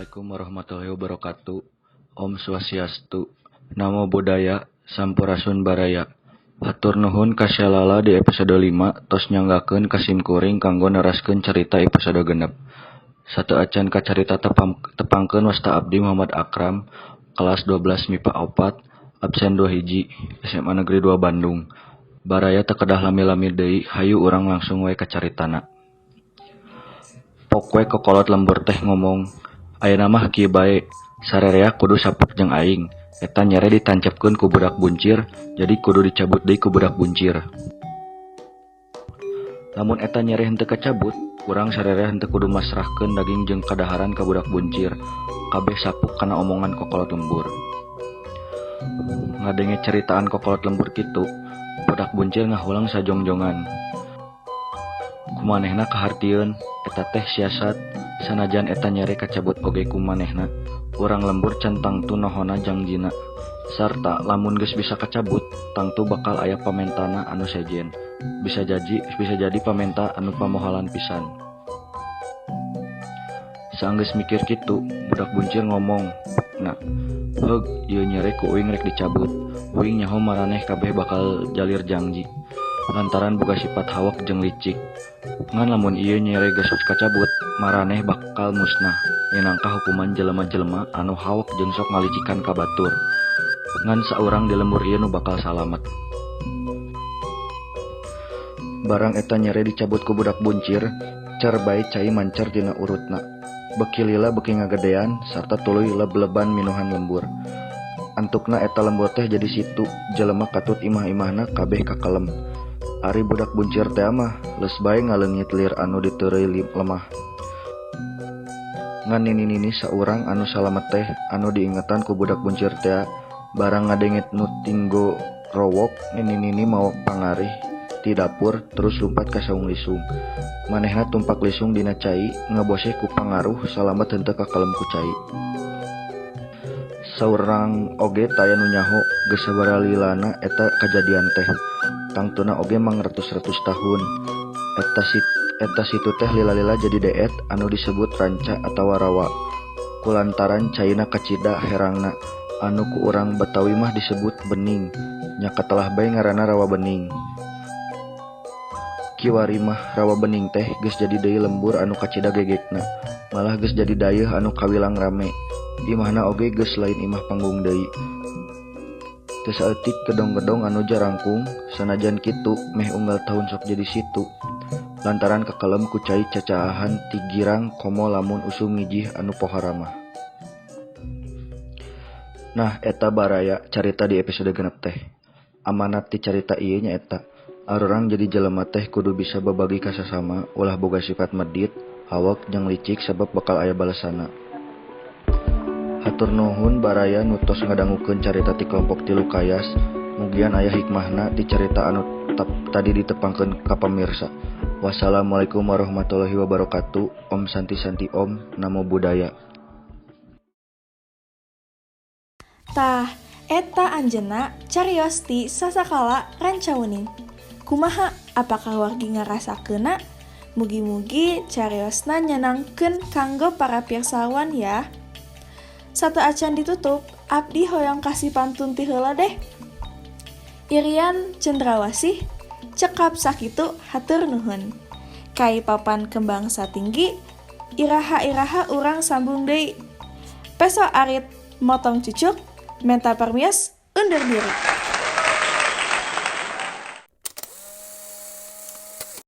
Assalamualaikum warahmatullahi wabarakatuh. Om Swastiastu. Namo Buddhaya, Sampurasun Baraya. Hatur nuhun ka Syalala di episode 5 tos nyanggakeun ka sim kuring kanggo neraskeun carita episode 6. Sateuacan ka carita tepangkeun wasta abdi Muhammad Akram, kelas 12 MIPA 4, absen 2 hiji, SMA Negeri 2 Bandung. Baraya teu kedah lami-lami deui, hayu urang langsung we ka caritana. Pok we kokolot lembur teh ngomong, "Ayeuna mah kieu bae, sarerea kudu sapuk jeung aing, eta nyere ditancepkeun ku budak buncir, jadi kudu dicabut deui ku budak buncir. Lamun eta nyere henteu kacabut, urang sarerea henteu kudu masrahkeun daging jeung kadaharan ka budak buncir." Kabeh sapuk kana omongan kokolot lembur. Ngadenge caritaan kokolot lembur kitu, budak buncir ngahuleng sajongjongan. Ku manehna kahartieun eta teh siasat sanajan eta nyere kacabut oge ku manehna, urang lembur can tangtu nohona jangjina. Sarta lamun geus bisa kacabut, tangtu bakal aya pamentana anu sejen, bisa jadi pamenta anu pamohalan pisan. Saenggeus mikir kitu, budak buncir ngomong, pokna, "Heug, ieu nyere ku uing rek dicabut. Uing nyaho maraneh kabeh bakal jalir jangji, lantaran boga sifat hawek jeung licik. Ngan lamun ieu nyere geus kacabut, maraneh bakal musnah minangka hukuman jelema-jelema anu hawek jeung sok ngalicikan ka batur. Ngan saurang di lembur ieu nu bakal salamet." Barang eta nyere dicabut ku budak buncir, cer bae cai mancar tina urutna. Beuki lila beuki ngagedean sarta tuluy leb-leban minuhan lembur. Antukna eta lembur teh jadi situ, jelema katut imah-imahna kabeh kakelem. Ari budak buncir tea mah leus bae ngaleungit lir anu diteureuy lemah. Ngan nini-nini saurang anu salamet teh anu diingetan ku budak buncir tea. Barang ngadenge nu tinggo rowok, nini-nini mawa pangarih ti dapur terus lumpat ka saung lisung. Manehna tumpak lisung dina cai, ngeboseh ku pangaruh salamet henteu kakelem ku cai. Saurang oge taya nu nyaho geus sabaraha lilana eta kajadian teh. Tangtuna oge mangratus-ratus tahun. Eta situ teh lila-lila jadi deet anu disebut ranca atawa rawa. Kulantaran caina kacida herangna, anu ku urang Betawi mah disebut bening, nya katelah bae ngaranna Rawa Bening. Kiwari mah Rawa Bening teh geus jadi deui lembur anu kacida gegekna, malah geus jadi dayeuh anu kawilang rame. Imahna oge geus lain imah panggung deui. Teu saeutik gedong-gedong anu jarangkung, sanajan kitu meh unggal tahun sok jadi situ. Lantaran kakelem ku cai cacaahan ti girang komo lamun usum ngijih anu pohara mah. Nah, eta baraya carita di episode 6 teh. Amanat ti carita ieu nyaeta, arurang jadi jelema teh kudu bisa babagi ka sasama, ulah boga sifat medit, hawek jeung licik sabab bakal aya balesanna. Hatur nuhun baraya nu tos ngadangukeun carita ti kelompok 3 Kayas. Mugian aya hikmahna ti carita anu tadi ditepangkeun ka pamirsa. Wassalamualaikum warahmatullahi wabarakatuh. Om Santi Santi Om. Namo Buddhaya. Tah, eta anjeunna carios ti Sasakala Rancauning. Kumaha, apakah wargi ngarasakeunna? Mugi-mugi cariosna nyenangkeun kanggo para pirsawan ya. Sateuacan ditutup, abdi hoyong kasih pantun ti heula deh. Irian cendrawasih, cekap sakitu hatur nuhun. Kai papan kembang satinggi, iraha-iraha urang sambung deui. Peso arit motong cucuk, menta permios undur diri.